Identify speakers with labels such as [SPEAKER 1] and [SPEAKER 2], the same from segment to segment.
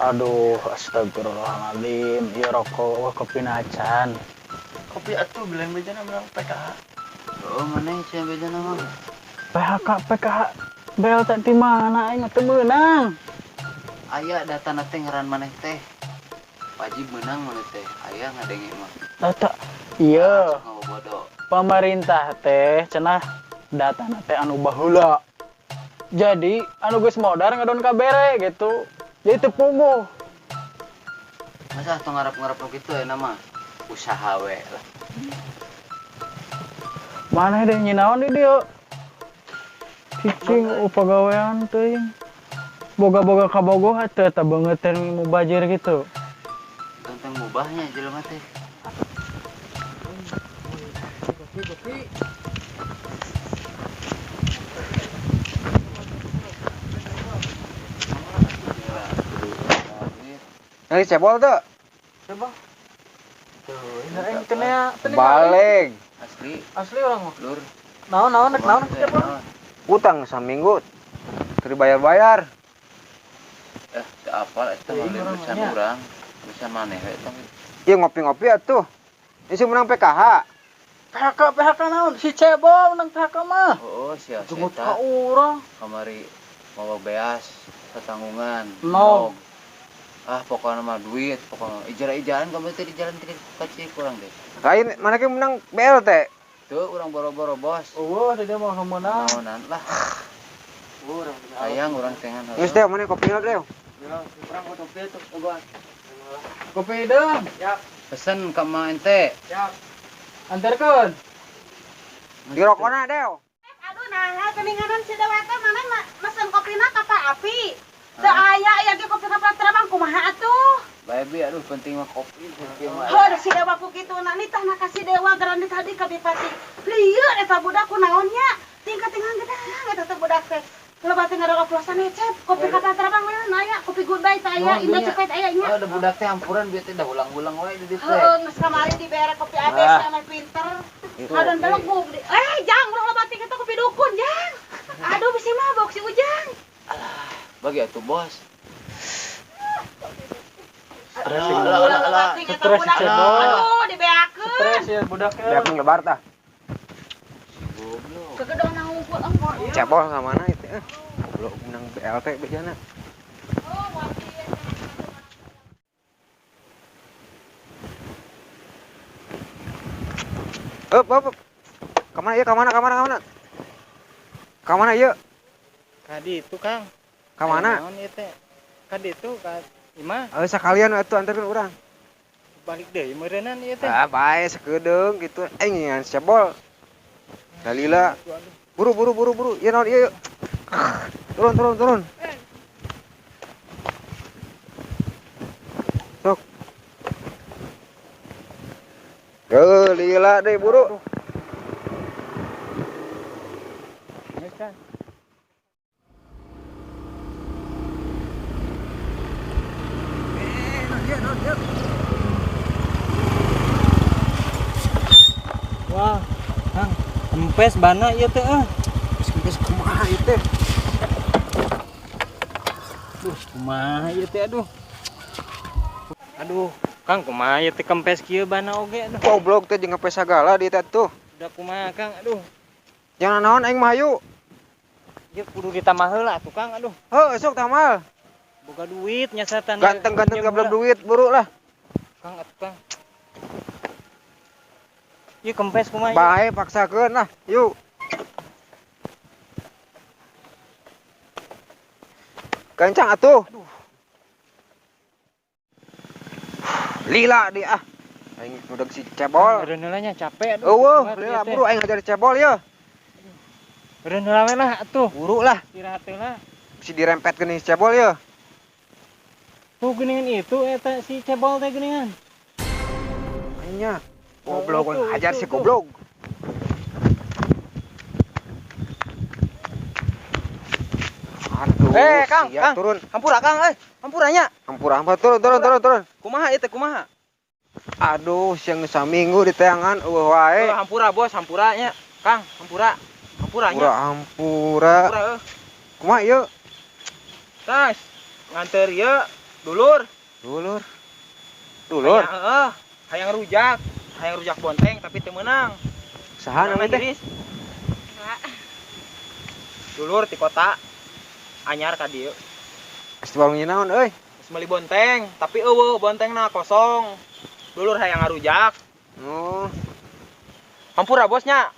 [SPEAKER 1] Aduh, astagfirullahaladzim. Ieu rokok wah kopi acan.
[SPEAKER 2] Kopi atuh belian bejana menang PKH.
[SPEAKER 3] Oh, maneh sia bejana mah.
[SPEAKER 1] PHK PKH BLT di mana aing teu meunang.
[SPEAKER 3] Aya datana teh ngaran maneh teh. Wajib menang maneh teh. Aya ngadenge mah.
[SPEAKER 1] Data iya,
[SPEAKER 3] Ngabobodo.
[SPEAKER 1] Pemerintah teh cenah datana teh anu baheula. Jadi anu geus modar ngadon kabere gitu. Jadi teu puguh.
[SPEAKER 3] Masa tong ngarep-ngarep nu kitu aya mah. Usaha we lah.
[SPEAKER 1] Mana deh nyinaon di dieu? Cicing pagawean teuing. Boga-boga kabogoh teh eta beungeut teh mubajir gitu.
[SPEAKER 3] Tentang mubahnya jelema teh.
[SPEAKER 1] Kopi.
[SPEAKER 4] Ini cebol tuh.
[SPEAKER 1] Coba. Tuh, ini aing teh nea.
[SPEAKER 4] Balik.
[SPEAKER 3] Asli.
[SPEAKER 1] Asli orang mah.
[SPEAKER 3] Lur.
[SPEAKER 1] Naon naon rek naon cebol.
[SPEAKER 4] Utang saminggu. Teu dibayar-bayar.
[SPEAKER 3] Eh, teu apal eta mah lain urusan urang. Urusan maneh we eta.
[SPEAKER 4] Ieu ngopi-ngopi atuh. Ini sih menang PKH.
[SPEAKER 1] PHK PHK naon? Si cebol menang PHK mah.
[SPEAKER 3] Oh, sia
[SPEAKER 1] Jenggut
[SPEAKER 3] eta
[SPEAKER 1] ka urang.
[SPEAKER 3] Kamari mawa beas satanggungan.
[SPEAKER 1] No.
[SPEAKER 3] Ah, pokoknya mah duit, pokoknya ijara-ijaraan kamu teh di jalan teh kacik kurang deh.
[SPEAKER 4] Lain mana ke menang BLT?
[SPEAKER 3] Tuh urang boro-boro bos.
[SPEAKER 1] Eueuh, tadi mah menang.
[SPEAKER 3] Naonan lah.
[SPEAKER 1] Urang.
[SPEAKER 3] Hayang urang tengan.
[SPEAKER 4] Geus deh, mana kopi lah deh.
[SPEAKER 2] Urang kopi tuh, boga.
[SPEAKER 1] Kopi hideung.
[SPEAKER 3] Pesen ka ma ente.
[SPEAKER 1] Siap. Antarkeun.
[SPEAKER 4] Di rokona deh.
[SPEAKER 5] Aduh, nah, keninganan si Dewa teh mana mesen kopina kapal api. Teu aya aya ge kopi kapal terbang kumaha atuh?
[SPEAKER 3] Bae bi, aduh penting mah kopi kopi mah.
[SPEAKER 5] Heuh, si Dewa ku kitu na nitah na ka si Dewa geran tadi ka Bipati. Lieur eta budak kunaon nya? Tingkat-tingkat gedang eta teh budak teh. Loba teh ngadon oplosan cep, kopi kapal terbang we aya, kopi goodbye teh aya, Indo cepet aya nya.
[SPEAKER 3] Oh, ada budak teh ampuran bieu teh dah ulang-ulang wae di dieu teh.
[SPEAKER 5] Heuh, geus kamari dibere kopi ABC ame pinter. Adon belegug. Eh, jang ulah loba teh kita kopi dukun, jang. Aduh bisi mabok si Ujang.
[SPEAKER 3] Alah, bagi atuh bos.
[SPEAKER 1] Stres
[SPEAKER 5] Alah,
[SPEAKER 1] stres si cebol.
[SPEAKER 5] Aduh, dibeakeun.
[SPEAKER 1] Stres ya budaknya.
[SPEAKER 4] Beakeun lebar tah.
[SPEAKER 3] Goblok.
[SPEAKER 5] Kegedong na ngumpul engkau.
[SPEAKER 4] Cebol ka mana itu? Goblok menang BLT bejana. Up, up, up. Kemana ya? Kemana? Kemana? Kemana? Kemana ya?
[SPEAKER 2] Kadi itu Kang.
[SPEAKER 4] Kemana?
[SPEAKER 2] Naon ieu teh? Kadi itu ka imah.
[SPEAKER 4] Eh, sekalian atuh antarkeun urang.
[SPEAKER 2] Balik deui meureunnan ieu teh.
[SPEAKER 4] Ah, bae sakedeung gitu. Eh, ngingan cebol. Dalila. Buru buru buru buru. Ieu naon ieu? Turun turun turun. Sok. Heuh, lila deh buru.
[SPEAKER 2] Wah, Kang, kempes bana ieu teh ah.
[SPEAKER 4] Kempes kumaha ieu teh?
[SPEAKER 2] Duh, kumaha ieu teh aduh. Aduh, Kang kumaha ieu teh kempes kieu bana oge aduh.
[SPEAKER 4] Goblok teh jeung ngepes sagala di teh tuh.
[SPEAKER 2] Udah kumaha Kang, aduh.
[SPEAKER 4] Jangan naon aing mah hayu.
[SPEAKER 2] Ieu kudu ditambah heula atuh Kang, aduh.
[SPEAKER 4] Heuh, sok tamal.
[SPEAKER 2] Boga duit nyasatan.
[SPEAKER 4] Ganteng-ganteng goblok duit buru lah.
[SPEAKER 2] Kang atuh Kang. Ieu kempes kumaha?
[SPEAKER 4] Bae paksakeun lah, yuk. Kencang atuh. Lila dia ah. Aing udah si cebol.
[SPEAKER 2] Eureun heula nya capek aduh.
[SPEAKER 4] Eueuh, lila buru aing ngajar cebol ye.
[SPEAKER 2] Eureun heula we lah atuh.
[SPEAKER 4] Buru lah.
[SPEAKER 2] Istirahat heula.
[SPEAKER 4] Si dirempetkeun si cebol ye.
[SPEAKER 2] Tuh geuningan itu eta si cebol teh geuningan.
[SPEAKER 4] Nya. Goblok hajar si goblok. Aduh,
[SPEAKER 6] Eh, Kang,
[SPEAKER 4] sia,
[SPEAKER 6] Kang.
[SPEAKER 4] Turun.
[SPEAKER 6] Hampura, Kang, eh. Hampura nya.
[SPEAKER 4] Hampura, hampura, turun, turun, turun, turun.
[SPEAKER 6] Kumaha ieu teh, kumaha?
[SPEAKER 4] Aduh, siang saminggu di teangan eueuh wae.
[SPEAKER 6] Oh, hampura, Bos, hampura nya. Kang, hampura. Hampura nya.
[SPEAKER 4] Hampura, hampura.
[SPEAKER 6] Hampura, eueuh.
[SPEAKER 4] Kumaha ieu?
[SPEAKER 6] Tas, nganter ieu. Dulur.
[SPEAKER 4] Dulur. Dulur.
[SPEAKER 6] Heeh, hayang rujak bonteng tapi teu meunang.
[SPEAKER 4] Saha namanya teh?
[SPEAKER 6] Dulur ti kota anyar ka dieu.
[SPEAKER 4] Geus warung naon euy?
[SPEAKER 6] Geus meuli bonteng, tapi eueuh bontengna kosong. Dulur hayang ngarujak.
[SPEAKER 4] Oh.
[SPEAKER 6] Hampura bosnya.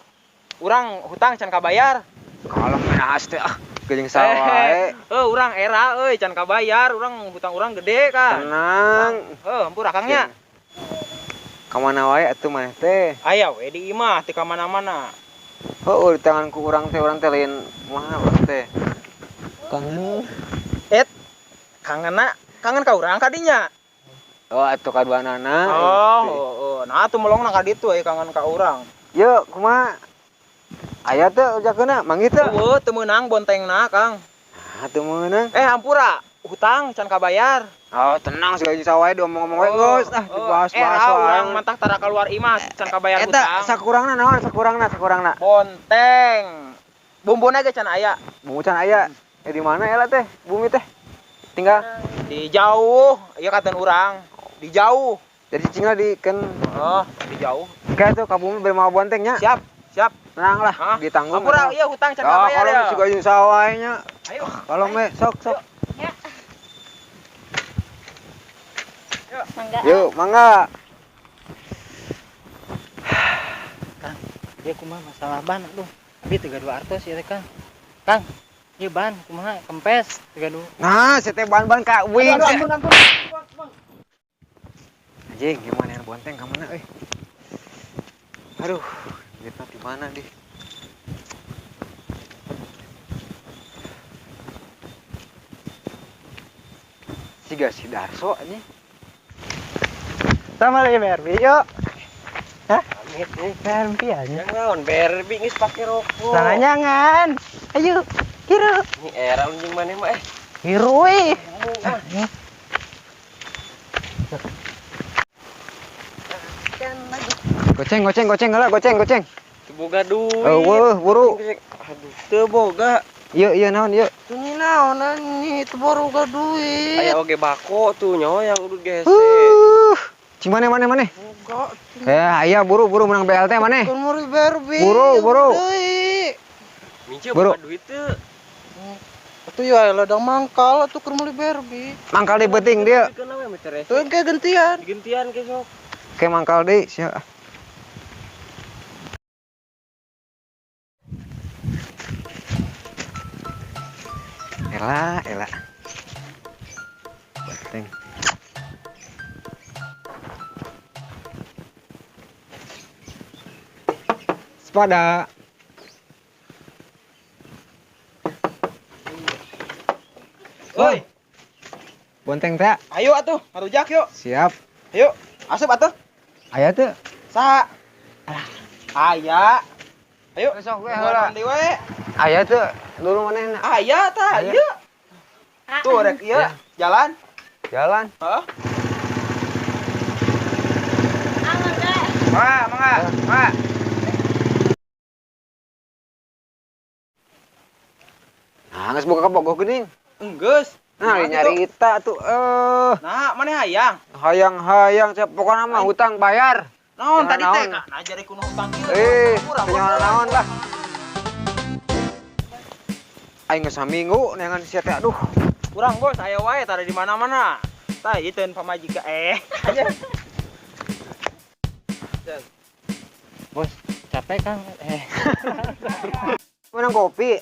[SPEAKER 6] Urang hutang can kabayar.
[SPEAKER 4] Kalem naas teh ah. Geuning saha wae.
[SPEAKER 6] Heuh, urang era euy can kabayar, urang hutang urang gede kan.
[SPEAKER 4] Tenang.
[SPEAKER 6] Heuh, hampura Kang nya.
[SPEAKER 4] Ka mana wae atuh maneh teh?
[SPEAKER 6] Aya we di imah teu ka mana-mana.
[SPEAKER 4] Heuh, di tanganku urang teh lain kumaha urang teh. Kangen.
[SPEAKER 6] Et kangenna, kangen ka urang kadinya.
[SPEAKER 4] Oh, atuh kaduanana.
[SPEAKER 6] Oh, oh, nah atuh melongna ka ditu euy kangen ka urang.
[SPEAKER 4] Yeuh, kumaha? Aya teu ujakeunna, manggih teu?
[SPEAKER 6] Eueuh, teu meunang bontengna, Kang.
[SPEAKER 4] Ah, teu meunang.
[SPEAKER 6] Hampura, hutang can kabayar.
[SPEAKER 4] Oh, tenang segala jeung sawae diomong-omong we geus ah dibahas-bahas wae.
[SPEAKER 6] Urang mantah tara keluar imah can kabayar hutang.
[SPEAKER 4] Eta sakurangna naon sakurangna?
[SPEAKER 6] Bonteng. Bumbuna ge can aya.
[SPEAKER 4] Bumbu can aya. Di mana ela teh? Bumi teh. Tinggal
[SPEAKER 6] di jauh, ieu katen urang. Di jauh.
[SPEAKER 4] Jadi cicingna di keun.
[SPEAKER 6] Oh, di jauh.
[SPEAKER 4] Engke tuh ka bumi bari mawa bonteng nya.
[SPEAKER 6] Siap, siap.
[SPEAKER 4] Tenang lah, ditanggung.
[SPEAKER 6] Hampura ieu hutang can kabayar ya.
[SPEAKER 4] Kalau siga jeung sawae nya.
[SPEAKER 6] Ayo.
[SPEAKER 4] Kalau me sok sok.
[SPEAKER 5] Ya. Mangga.
[SPEAKER 4] Yuk, mangga.
[SPEAKER 2] Kang, ieu kumaha masalah ban aduh. Abi teu gaduh artos ieu teh, Kang. Kang, ieu ban kumaha kempes teu gaduh.
[SPEAKER 4] Nah, si teh ban-ban ka wing.
[SPEAKER 2] Aduh, ampun.
[SPEAKER 4] Anjing, gimana yang bonteng ka mana euy? Aduh, duitna di mana deh? Siga si Darso anjing.
[SPEAKER 2] Sama lagi Barbie yuk. Hah? Amit nih Barbie aja.
[SPEAKER 6] Jangan Barbie geus pake rokok.
[SPEAKER 2] Jangan. Ayo, kiru.
[SPEAKER 6] Ini era anjing maneh mah
[SPEAKER 2] Kiru we.
[SPEAKER 4] Goceng heula, goceng.
[SPEAKER 6] Teu boga duit.
[SPEAKER 4] Eueuh, buru.
[SPEAKER 6] Aduh, teu boga.
[SPEAKER 4] Ieu naon ieu?
[SPEAKER 6] Tuh naon anjing, teu boga duit. Aya oge bako tuh nyawa yang udut gese.
[SPEAKER 4] Cing maneh.
[SPEAKER 6] Boga.
[SPEAKER 4] Aya buru menang BLT maneh. Buru.
[SPEAKER 6] Mince boga duit teu.
[SPEAKER 7] Atuh ya ladang mangkal atuh keur meuli Barbie.
[SPEAKER 4] Mangkal di beuting dia.
[SPEAKER 7] Tuh engke gentian.
[SPEAKER 6] Gentian ke sok.
[SPEAKER 4] Ke mangkal deui sia. Ela. Bonteng. Sepada.
[SPEAKER 6] Woi.
[SPEAKER 4] Bonteng teh.
[SPEAKER 6] Ayo atuh, ngarujak yuk.
[SPEAKER 4] Siap.
[SPEAKER 6] Ayo, asup atuh.
[SPEAKER 4] Aya teu?
[SPEAKER 6] Saha? Alah. Aya. Ayo,
[SPEAKER 4] sok we heula. Aya teu dulu manehna.
[SPEAKER 6] Aya tah, ieu. Tuh rek ieu, jalan.
[SPEAKER 4] Jalan.
[SPEAKER 6] Heeh.
[SPEAKER 5] Mangga.
[SPEAKER 6] Mangga, mangga.
[SPEAKER 4] Nah, geus boga kabogoh geuning.
[SPEAKER 6] Enggeus.
[SPEAKER 4] Nah, nyarita tuh
[SPEAKER 6] Nah, maneh hayang?
[SPEAKER 4] Hayang-hayang cep pokona mah hutang bayar.
[SPEAKER 6] Naon tadi teh? Nah, jari kuno hutang
[SPEAKER 4] kieu. Teu naon lah. Aing geus saminggu neangan sia teh aduh.
[SPEAKER 6] Kurang bos, aya wae tara di mana-mana. Tah ieu teh pamajika
[SPEAKER 2] Bos, capek Kang.
[SPEAKER 4] Menang kopi.